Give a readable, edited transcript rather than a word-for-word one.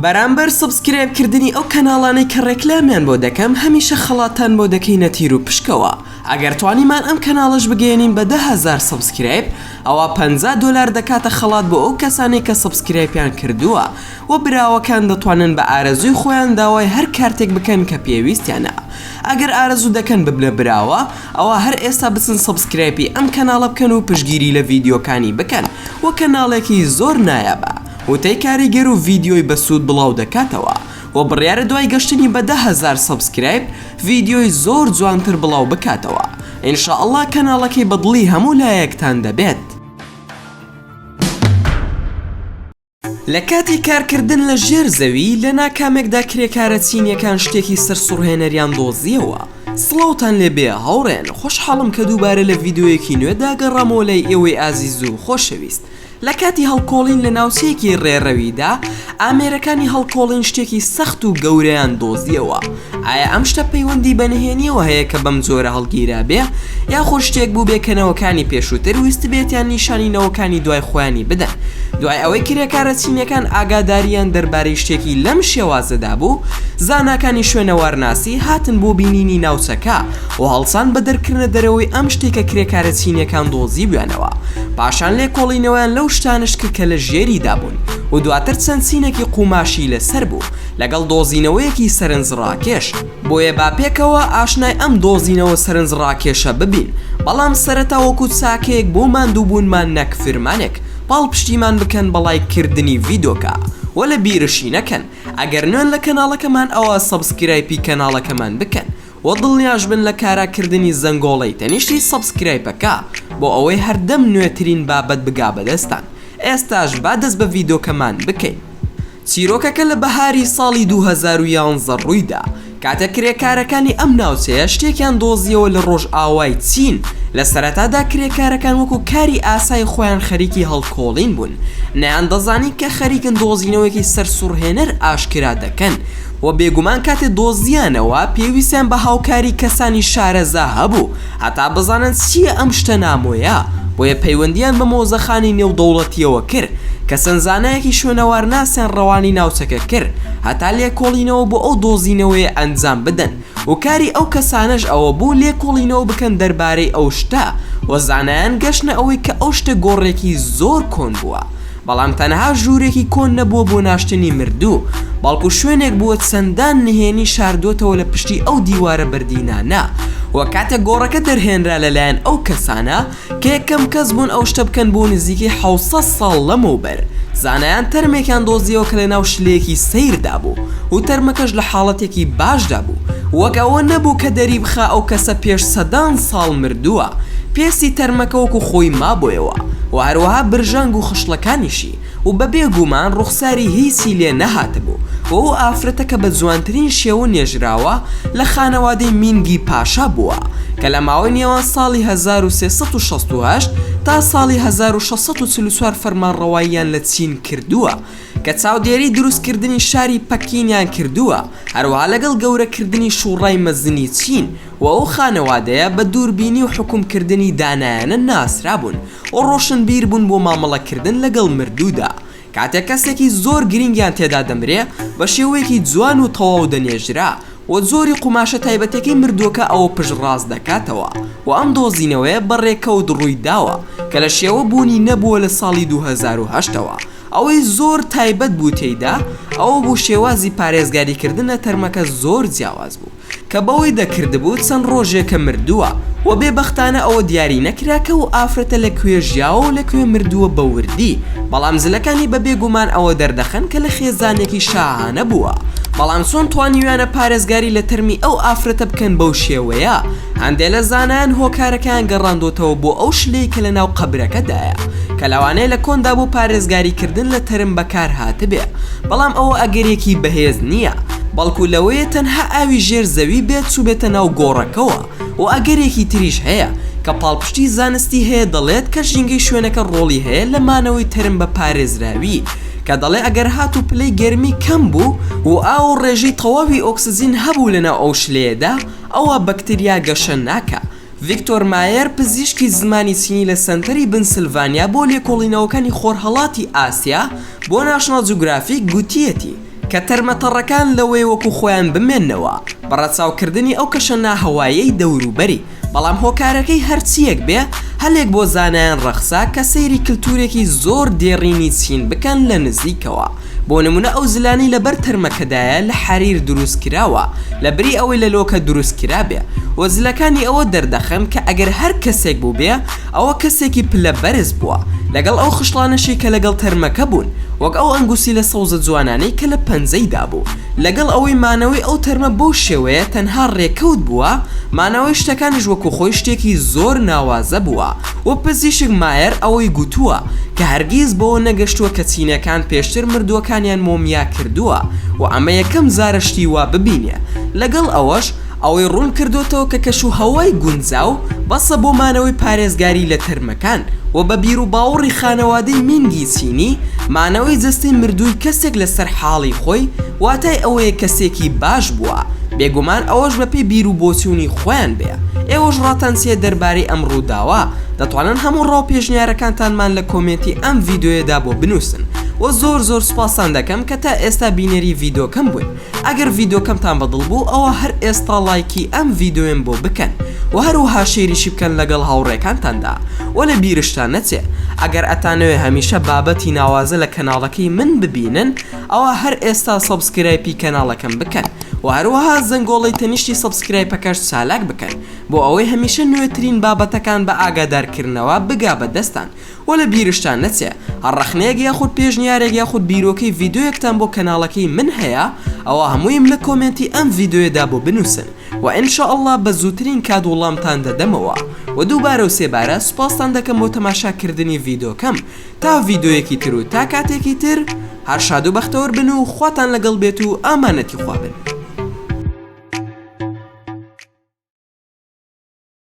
بەرامبەر subscribe کردنی ئەو کەناڵانەی کە ڕێکلامیان بۆ دەکەم هەمیشە خەڵاتتان بۆ دەکەینە تیر و پشکەوە ئەگەر توانیمان ئەم کەناڵەش بگەیەنین بە 10000 subscribe ئەوا 50 دۆلار دەکاتە خەڵات بۆ ئەو کەسانەی کە subscribe یان کردووە و براوەکان دەتوانن بە ئارەزووی خۆیان داوای هەر کارتێک بکەن کە پێویستیانە ئەگەر ئارەزوو دەکەن ببنە براوە ئەوا هەر ئێستا بچن subscribe ی ئەم کەناڵە بکەن و پشتگیری لە ڤیدیۆکانی بکەن و کەناڵێکی زۆر نایابە وتەی کاریگەر و ڤیدیۆی بەسوود بڵاو دەکاتەوە و بڕیارە دوای گەشتنی بە 10000 subscribe ڤیدیۆی زۆر جوانتر بڵاو بکاتەوە ان شاء اللە کەناڵەکەی بە دڵی هەموو لایەکتان دەبێت. لە کاتی کارکردن لە ژێر زەوی لە ناکامێکدا کرێکارە چینیەکان شتێکی سەرسوڕهێنەریان دۆزیەوە. سڵاوتان لێ بێ هاوڕێن خۆشحاڵم کە دووبارە لە ڤیدیۆیەکی نوێدا گەڕامەوە لای ئێوەی ئازیز و خۆشەویست. لە کاتی هەڵکۆڵین لە ناوچەیەکی ڕێڕەویدا، ئامێرەکانی هەڵکۆڵین شتێکی سەخت و گەورەیان دۆزیەوە. ئایا ئەم شتە پەیوەندی بە نهێنیەوە هەیە کە بەم جۆرە هەڵگیرابێ، یاخود شتێک بووبێ کە نەوەکانی پێشووتر ویستبێتیان نیشانی نەوەکانی دوای خۆیانی بدەن؟ دوای ئەوەی کرێکارە چینیەکان ئاگادارییان دەربارەی شتێکی لەم شێوازەدا بوو، زاناکانی شوێنەوارناسی هاتن بۆ بینینی ناوچەکە و هەڵسان بە دەرکردنە دەرەوەی ئەم شتەی کە کرێکارە چینیەکان دۆزیبویانەوە. پاشان لێکۆڵینەوەیان لەو شتانەش کرد کە لە ژێریدا بوون و دواتر چەند چینێکی قوماشی لەسەر بوو لەگەڵ دۆزینەوەیەکی سەرنجڕاکێش. بۆیە با پێکەوە ئاشنای ئەم دۆزینەوە سەرنجڕاکێشە ببین، بەڵام سەرەتا وەکو چاکەیەک بۆ ماندووبوونمان نەک فرمانێک، پاڵپشتیمان بکەن بە ڵایک کردنی ڤیدۆکە وە لە بیرشی نەکەن ئەگەر نوێن لە کەناڵەکەمان ئەوا subscribe ی کەناڵەکەمان بکەن وە دڵنیاش بن لە کارا کردنی زەنگۆڵەی تەنیشتی subscribe ەکە بۆ ئەوەی هەردەم نوێترین بابەت بگا بەدەستان ئێستاش با دەست بە ڤیدۆکەمان بکەین. چیرۆکەکە لە بەهاری ساڵی 2011 ڕوویدا، کاتێک کرێکارەکانی ئەم ناوچەیە شتێکیان دۆزیەوە لە ڕۆژئاوای چین، لە سەرەتادا کرێکارەکان وەکو کاری ئاسایی خۆیان خەریکی هەڵکۆڵین بوون، نەیاندەزانی کە خەریکن دۆزینەوەیەکی سەرسوڕهێنەر ئاشکرا دەکەن، و بێگومان کاتێ دۆزیانەوە پێویستیان بە هاوکاری کەسانی شارەزا هەبوو هەتا بزانن چییە ئەم شتە نامۆیە، بۆیە پەیوەندییان بە مۆزەخانەی نێودەوڵەتییەوە کرد کە چەند زانایەکی شوێنەوارناسیان ڕەوانەی ناوچەکە کرد هەتا لێکۆڵینەوە بۆ ئەو دۆزینەوەیە ئەنجام بدەن و کاری ئەو کەسانەش ئەوە بوو لێکۆڵینەوە بکەن دەربارەی ئەو شتە و زانایان گەشتنە ئەوەی کە ئەو شتە گۆڕێکی زۆر کۆن بووە. بەڵام تەنها ژوورێکی کۆن نەبووە بۆ ناشتنی مردوو، بەڵکو شوێنێک بووە چەندان نهێنی شاردۆتەوە لە پشتی ئەو دیوارە بەردینانە، وە کاتێک گۆڕەکە دەرهێنرا لەلایەن ئەو کەسانە کە یەکەم کەس بوون ئەو شتە بکەن بۆ نزیکەی 700 ساڵ لەمەوبەر، زانایان تەرمێکیان دۆزیەوە کە لەناو شلەیەکی سەیردا بوو و تەرمەکەش لە حاڵەتێکی باشدا بوو وەک ئەوە نەبوو کە دەریبخا ئەو کەسە پێش سەدان ساڵ مردووە، پێستی تەرمەکە وەکو خۆی مابۆیەوە و هەروەها برژانگ و خشڵەکانیشی و بەبێ گومان ڕوخساری هیچی لێ نەهاتبوو و ئەو ئافرەتە کە بە جوانترین شێوە نێژراوە لە خانەوادەی مینگی پاشا بووە کە لە ماوەی نێوان ساڵی 1368 تا ساڵی 1644 فەرمانڕەواییان لە چین کردووە کە چاودێری دروستکردنی شاری پەکینیان کردووە هەروەها لەگەڵ گەورەکردنی شوڕای مەزنی چین و ئەو خانەوادەیە بە دووربینی و حوکمکردنی دانایانە ناسرابوون و ڕۆشنبیر بوون بۆ مامەڵەکردن لەگەڵ مردوودا کاتێک کەسێکی زۆر گرینگیان تێدا دەمرێ بە شێوەیەکی جوان و تەواو دەنێژرا و جۆری قوماشە تایبەتەکەی مردووەکە ئەوە پشتڕاست دەکاتەوە و ئەم دۆزینەوەیە بە ڕێکەوت ڕووی داوە کە لە شێوە بوونی نەبووە لە ساڵی 2008 ەوە ئەوەی زۆر تایبەت بوو تێیدا ئەوە بوو شێوازی پارێزگاریکردن لە تەرمەکە زۆر جیاواز بوو کە بەوەی دەکردبوو چەند ڕۆژێکە مردووە و بێ بەختانە ئەوە دیاری نەکرا کە ئەو ئافرەتە لە کوێ ژیاوە و لە کوێ مردووە بە وردی بەڵام جلەکانی بە بێ گومان ئەوە دەردەخەن کە لە خێزانێکی شاهانە بووە بەڵام چۆن توانیویانە پارێزگاری لە تەرمی ئەو ئافرەتە بکەن بەو شێوەیە هەندێ لە زانایان هۆکارەکەیان گەڕاندۆتەوە بۆ ئەو شلەی کە لە ناو قەبرەکەدایە کە لەوانەیە لە کۆندا بۆ پارێزگاری کردن لە تەرم بەکار هاتبێ بەڵام ئەوە ئەگەرێکی بەهێز نییە بەڵکو لەوەیە تەنها ئاوی ژێر زەوی بێت چوبێتە ناو گۆڕەکەوە و ئەگەرێکی تریش هەیە کە پاڵپشتی زانستی هەیە دەڵێت کە ژینگەی شوێنەکە ڕۆڵی هەیە لە مانەوەی تەرم بە پارێزراوی کە دەڵێ ئەگەر هاتوو پلەی گەرمی کەم بوو و ئاو و ڕێژەی تەواوی ئۆکسجین هەبوو لەناو ئەو شلەیەدا ئەوا بەکتریا گەشە ناکا. ڤیکتۆر مایەر، پزیشکی زمانی چینی لە سەنتەری بنسلڤانیا بۆ لێکۆڵینەوەکانی خۆرهەڵاتی ئاسیا بۆ ناشناڵ جوگرافیک گوتیەتی. کە تەرمە تەڕەکان لەوەی وەکو خۆیان بمێننەوە بە ڕەچاوکردنی ئەو کەشە ناهەوایەی دەوروبەری، بەڵام هۆکارەکەی هەرچییەک بێ هەلێک بۆ زانایان ڕەخسا کە سەیری کلتورێکی زۆر دێڕینی چین بکەن لە نزیکەوە. بۆ نمونە ئەو زلانەی لەبەر تەرمەکەدایە لە حەریر دروست کراوە لە بری ئەوەی لە لۆکە دروست کرابێ وە زلەکانی ئەوە دەردەخەن کە ئەگەر هەر کەسێک بووبێ ئەوە کەسێکی پلە بەرز بووە لەگەڵ ئەو خشڵانەشی کە لەگەڵ تەرمەکە بوون وەک ئەو ئەنگوسیلە سەوزە جوانانەی کە لە پەنجەی دابوو لەگەڵ ئەوەی مانەوەی ئەو تەرمە بەو شێوەیە تەنها ڕێکەوت بووە مانەوەی شتەکانیش وەکو خۆی شتێکی زۆر ناوازە بووە و پزیشک مایەر ئەوەی گوتووە کە هەرگیز بەوە نەگەشتووە کە چینەکان پێشتر مردووەکانیان مۆمیا کردووە و ئەمە یەکەم جارە شتی وا ببینێ لەگەڵ ئەوەش ئەوەی ڕوون کردۆتەوە کە کەش و هەوای گونجاو بەسە بۆ مانەوەی پارێزگاری لە تەرمەکان و بە بیروباوڕی خانەوادەی مینگی چینی مانەوەی جەستەی مردووی کەسێک لەسەر حاڵی خۆی واتای ئەوەیە کەسێکی باش بووە بێگومان ئەوەش بەپێی بیروبۆچوونی خۆیان بێ ئێوەش ڕاتان چیە دەربارەی ئەم ڕووداوە دەتوانن هەموو ڕاو پێشنیارەکانتانمان لە کۆمێنتی ئەم ڤیدۆیەدا بۆ بنووسن وە زۆر زۆر سوپاستان دەکەم کە تا ئێستا بینەری ڤیدۆکەم بوون ئەگەر ڤیدۆکەمتان بەدڵ بوو ئەوە هەر ئێستا ڵایکی ئەم ڤیدۆیەم بۆ بکەن وە هەروەها share یشی بکەن لەگەڵ هاوڕێکانتاندا وە لە بیرشتان نەچێ ئەگەر ئەتانەوێ هەمیشە بابەتی ناوازە لە کەناڵەکەی من ببینن ئەوا هەر ئێستا subscribe ی کەناڵەکەم بکەن وە هەروەها زەنگۆڵەی تەنیشتی subscribe ەکەش چالاک بکەن بۆ ئەوەی هەمیشە نوێترین بابەتەکان بە ئاگادارکردنەوە بگا بە دەستان وە لە بیرشتان نەچێ هەر ڕەخنەیەک یاخود پێشنیارێک یاخود بیرۆکەی ڤیدۆیەکتان بۆ کەناڵەکەی من هەیە ئەوا هەموویم لە کۆمێنتی ئەم ڤیدۆیەدا بۆ بنوسن وە ان شاء اللە بە زووترین کات وڵامتان دەدەمەوە وە دووبارە و سێبارە سوپاستان دەکەم بۆ تەماشا کردنی ڤیدۆکەم تا ڤیدۆیەکی تر و تا کاتێکی تر هەر شاد و بەختەوەر بن و خواتان لەگەڵ بێت و ئامانەتی خوا بن.